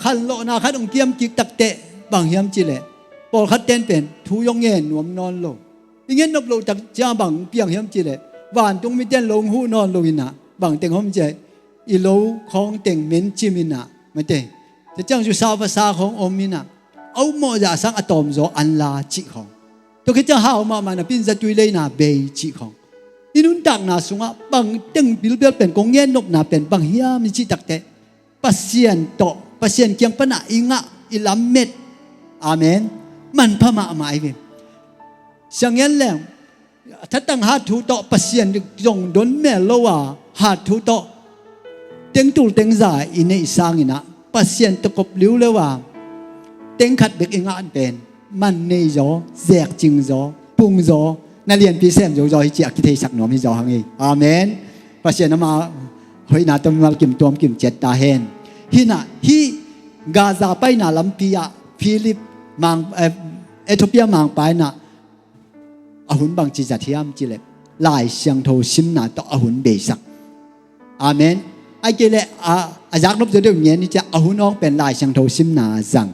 khanlawhna khat hong kiam kik takteh bang hiam cih leh, pawlkhat ten pen thu zong ngen nuam nawn lo. I ngen nop loh tak ciang bang piang hiam cih leh, vantung miten lo hong huh nawn lo inah bang teng hom cih leh, i lo khawng teng men cim inah mate. Tua ciang zusa vasa khawng om inah a upmawh zah sang a tawmzaw an la cih khawng. Tua khit ciang hau mahmah napi in zatui leina bei cih khawng. I nuntakna sungah bang teng bilbel pen kong ngen nopna pen bang hiam i cih takteh, Pasian tawh, Pasian kiang panah i ngah i lammet. Amen. Manpha mahmah ahi ve. Siangin leng a thatang hat thu tawh Pasian zong don mel lo a, hat thu tawh tengtul tengza i neih sangin ah Pasian tawh kop liuleu a, teng khat bek i ngah pen man nei zaw, zekcing zaw, pung zaw, na lianpi sem zo zaw hi ci a kitheisak nuam hi zaw hang hi. Amen. Pasian ama hoihna tawh mimal kim tuam kim ciat ta hen. Hih na hih Gaza paina lampi ah Philip mang, eh, Ethiopia mangpa in ah a hun bangci zat hiam cileh Lai Siangtho simna tawh a hun beisak. Amen. Ai kei leh a, a zaknop zaw deuh ngen ni ciah a hun awng pen Lai Siangtho simna zang.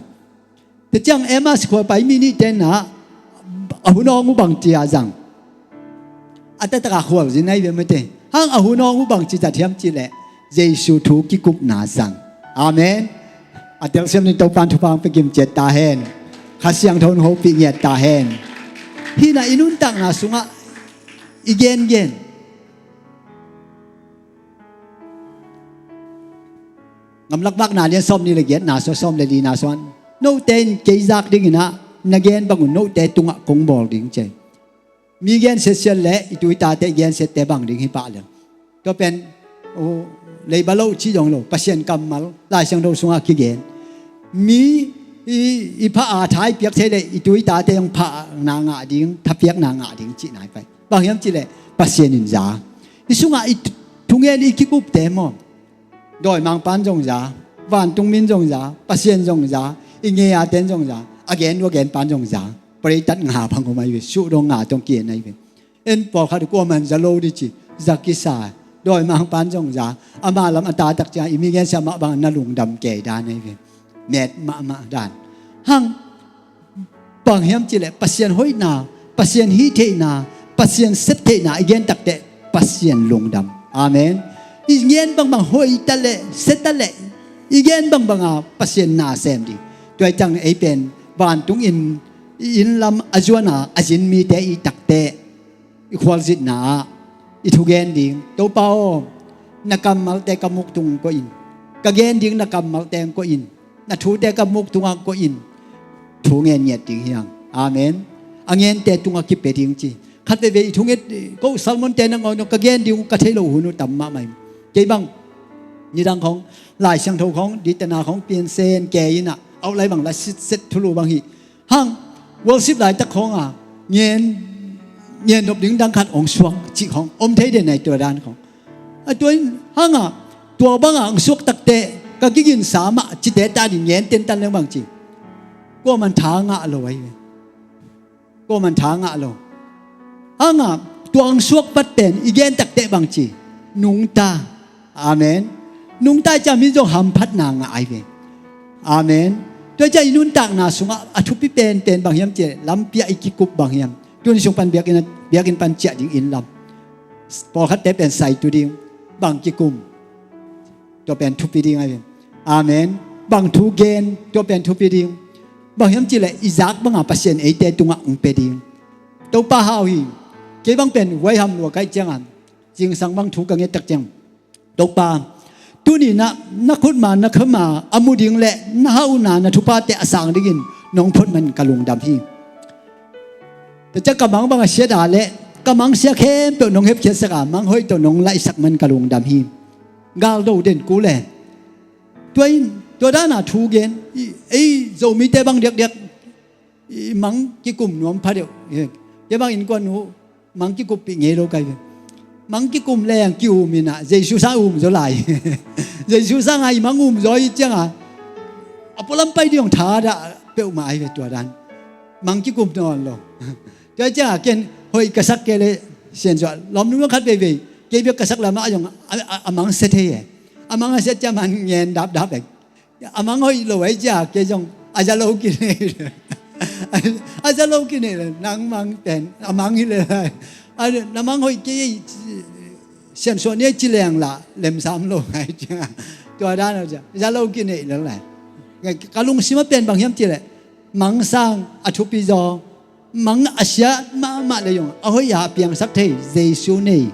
Tua ciang Emmaus khua pai mi nih ten ah a hun awng uh bangci a zang. A taktak a khualzin ahi ve mate. Hang a hun awng uh bangci zat hiam cileh Jesu thu kikupna zang. Amen. A telsiam ding Topan thupha hong pia kim ciat ta hen. Kha Siangtho in hopih ngiat ta hen. Hih na i nuntakna sungah i gengen Ngamlak Vakna lian sawm nih le giatna sua, sawm le lina suan, note in kei zak dingin ah na gen bangun note tungah kong bawl ding ci. Mi gensiatsiat le i tu i tate i gensiatte bang ding hi pah leng. Tua pen, oh, leiba lo ci zong lo, Pasian kammal Lai Siangtho sungah kigen. Mi i, i pha a tha i piak thei le i tu i tate zong phana ngah ding, thapiakna ngah ding cih nai pai. Bang hiam cileh Pasian in za. I sungah i thungen i kikupte maw? Dawimangpan zong za, vantungmin zong za, Pasian zong za, i ngeia ten zong za, a gen uh a genpan zong za. Pray tat nga bang om ahi ve, suh dong nga tong kien ahi ve. En pawlkhat kuaman za lo di ci, za kisa. Dawimangpan zong za, ama lam a tatak ciang i mi gensia mah bang na lungdam kei dan ahi ve. Met mahmah dan. Hang bang hiam cileh Pasian hoihna, Pasian hihtheihna, Pasian septheihna i gen takteh Pasian lungdam. Amen. I gen bangbang hoih taleh, se taleh, i gen bangbanga Pasian na sem ding. Tua i tang ei pen vantung in, i inn lam a zuana a zin mite i takteh i khualzinna ah i thugen ding. Topa aw, na kammalte ka muk tung koih in. Ka gen ding na kammalte koih in. Na thute ka muk tungah koih in. Thu ngen ngiat ding hiang. Amen. A ngente tungah kipia ding ci. Khat veivei i thunget ko sermonte nangawn ka gen ding uh ka thei lo hun uh tam mahmah in. Kei bang nidang khong Lai Siangtho khong ditana khong piansen kei inah auh lai bang la sitset thulu bang hi. Hang worship laitak khawngah ngen, ngen nop ding dang khat hong suak cih khawng om thei den ai tua dan khawng. A tua in hangah tua bangah hong suak takteh ka kiginsa mah cite ta ding ngen tentan leng bang ci. Kuaman tha ngah lo ahi ve. Kuaman tha ngah lo. Hangah tua hong suak pat pen i gen takteh bang ci. Nungta. Amen. Nungta i ciam hi zong hamphatna ngah ai ve. Amen. Tua ciah i nuntakna sungah a thupi penpen bang hiam ciah lampiah i kikup bang hiam. Tuni sung pan biakinn, biakinn pan ciah ding inn lam. Pawlkhatte pen saitu ding. Bang kikum. Tua pen thupi ding ai ve. Amen. Bang thu gen. Tua pen thupi ding. Bang hiam cileh i zak bangah Pasian eite tungah hong pia ding. Topa hau hi. Kei bang pen huaiham lua kaih ciangah zingsang bang thu ka ngettak ciang Topa, tuni na, na khutma na khama a mu ding le na hauhna na thuphate a sang dingin nong phut man ka lungdam hi. Tua ciah ka mang bang a siat a le ka mangsia khempeuh nong hepkhiatsak a mang hoih tawh nong laihsak man ka lungdam hi. Galdo den ku le tua in tua dana thu gen ei Zomite bang diakdiak i mang kikum nuam pha deuh. Kei bang innkuan uh mang kikuppih ngei lo kai ve. Mang kikum leng ki-um inah Jesu sang um zaw lai. Jesu sangah i mang um zaw i ciangah a pualam pai ding hong thadah peuhmah ai ve tua dan. Mang kikum nawn lo. Tua ciangah ken hoih ka sak kei le siansuah lawmnu khat veivei kei bek ka sak lamah a zong a, a, a mang sia thei e. A mang a sia ciah man ngen dapdap e. A mang hoih lo ahi cia kei zong a za lo kinei le a za lo kinei le nang mang pen a mang hi le lai. Na mang hoih kei siansuah ni a ci leng lah lemsam lo ngai cia. Tua dan a cia za lo kinei le lai. Ka lungsim a pen bang hiam ci le mang sang a thupi zaw. Mang a sia mahmah le zong a hoih a piangsak thei Jesu nei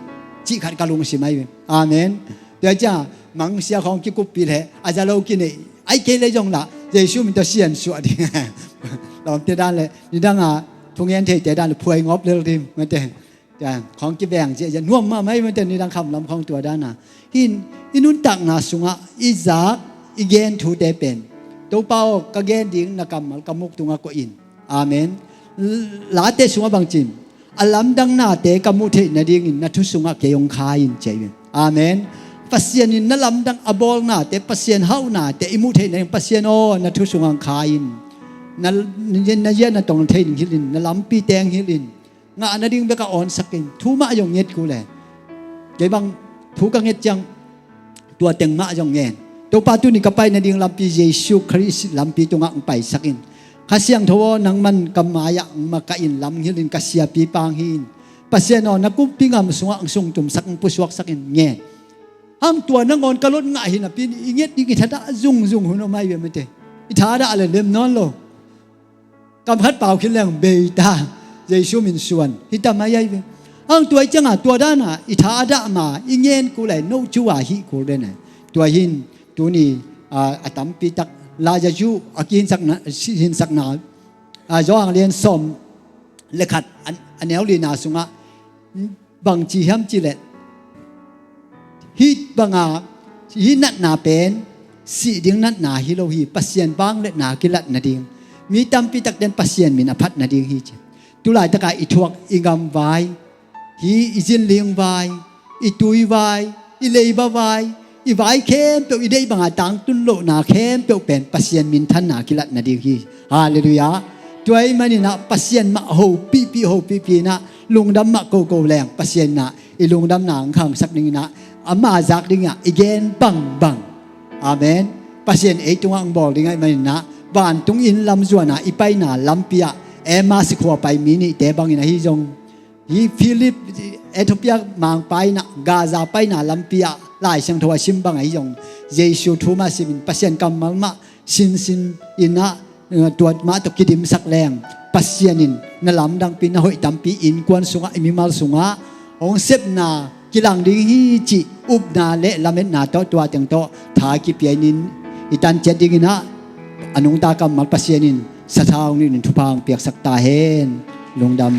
cih khat ka lungsim ahi ve. Amen. Tua cia mang sia khawng kikuppih le a za lo kinei ai kei le zong lah Jesu min tawh siansuah ding. Lawmte dan le nidanga thungen theite dan le phuai ngop lel ding mate. Khawng kiveng ziahziah nuam mahmah hi mate, nidang khamlam khawng tua dana. Hin i nuntakna sungah i zak i gen thute pen, Topa aw, ka gen ding na kammal ka muk tungah koih in. Amen. Late sungah bangcin, a lamdang nate ka muh theih nadingin na thu sungah kei hong kha in ci hi. Amen. Pasian in na lamdang a bawl nate, Pasian hauh nate i muh theih nading, Pasian aw, na thu sungah hong kha in. Na, na, na ziah na tong thei ding hilh in, na lampi teng hilh in. Ngah nading bek a awnsak in, thu mah zong nget kul e. Kei bang thu ka nget ciang tua teng mah zong ngen. Topa, tuni ka pai nading lampi Jesu Khrist lampi tungah hong paisak in. Kha Siangtho aw, nangman ka mai-ah hong makaih in, lam hilh in, ka siapi pang hi in. Pasian aw, na kumpi ngam sungah hong sungtumsak, hong pusuaksak in, ngen. Hang tua nangawn ka lot ngah hi napi in i nget ding i thadah zungzung hun om ahi ve mate. I thadah le lem nawn lo. Kam khat pau khin leng bei ta, Jesu min suan hi ta mai ahi ve. Hang tua i cianga tua dana i thadah ma i ngen kul ai, no cu a hih kul den ai. Tua hin tuni, a, a tampi tak Lai Siangtho a kihinsakna, hinsakna, a, Johan lian sawm le khat a, a neu lina sungah bang ci hiam cih leh, hih banga, hih natna pen sih ding natna hi lo hi, Pasian vangliatna kilat nading, mi tampi takten Pasian min a phat nading hi ci. Tulaitaka i thuak i ngam vai, hih i zinling vai, i tui vai, i leiba vai, i vai khempeuh, i deih banga tangtun lohna khempeuh pen Pasian minthanna kilat nading hi. Halleluiah. Tua ahih maninah Pasian mah hopihpih, hopihpih inah lungdam mah koko leng Pasian inah i lungdamna hong khangsak dinginah ama zak dingah i gen bangbang. Amen. Pasian ei tungah hong bawl ding ahih maninah vantung inn lam zuanah i paina lampi ah Emmaus khua pai mi nihte bangin ahi zong, hih Philip, Ethiopia mangpa inah Gaza paina lampi ah Lai Siangtho a sim bang ahi zong, Jesu thu mah simin Pasian kammal mah sinsin inah, eh, tua mah tawh kidimsak leng Pasian in na lamdangpi, na hoih tampi innkuan sungah, i mimal sungah hong sepna kilang ding hi cih upna le lametna tawh tua teng tawh tha kipia in i tan ciat dinginah a nungta kammal Pasian in sathau nin in thupha hong piaksak ta hen. Lungdam.